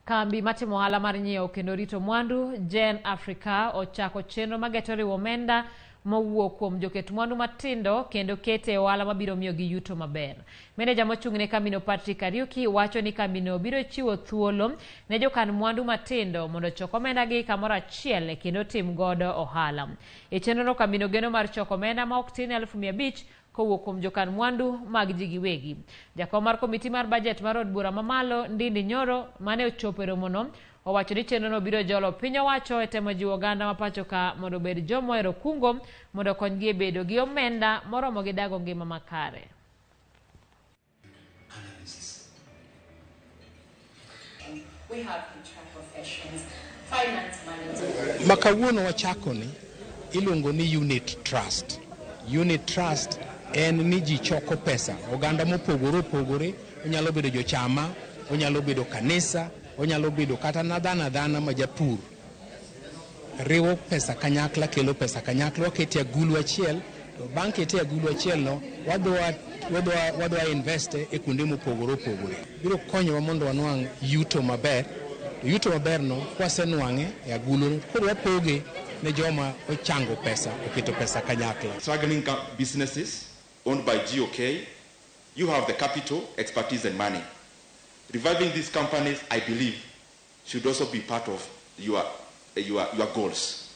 Kambi matimo ohala mar nyiewo kendo rito mwandu Gen Africa ochako chenro mageto riwo omenda mowuok kuom joket mwandu matindo kendo kete e ohala mabiro miyogi yuto maber. Meneja mochung' ne kambino Patrick Kariuki wacho ni kambino biro chiwo thuolo ne jokan mwandu matindo mondo ochok omendagi kamoro achiel kendo tim godo ohala. E chenrono kambino geno mar choko omenda ma ok tin 500,000 kowuok kuom jokan mwandu mag ji giwegi. Jakom mar komiti mar bajet mar od bura mamalo Ndindi Nyoro mane ochopo e romono owacho ni chenrono biro jolo piny owacho e temo jiwo oganda ma pacho ka mondo obed joma ohero kungo mondo okonygi e bedo gi omenda moromogi dago ngima makare. We have HR professions, finance managers. Ma kawuono wachako ni iluongo ni unit trust. Unit trust en ni ji choko pesa, oganda mopogore opogore, onyalo bedo jochama, onyalo bedo kanisa, onyalo bedo kata na dhano adhana ma japur. Riwo pesa kanyakla, kelo pesa kanyakla, wakete agulu achiel, to bang' kete agulu achiel no, wadwa invest e kuonde mopogore opogore. Biro konyowa mondo wanwang' yuto maber. To yuto maber no, kwasenwang'e e agulu, koro wapoge ne joma ochango pesa, oketo pesa kanyakla. Struggling businesses owned by GOK, you have the capital, expertise and money. Reviving these companies, I believe, should also be part of your goals.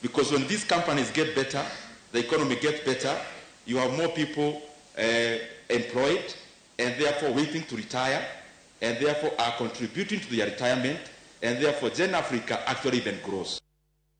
Because when these companies get better, the economy gets better, you have more people employed and therefore waiting to retire, and therefore are contributing to their retirement, and therefore Gen Africa actually even grows.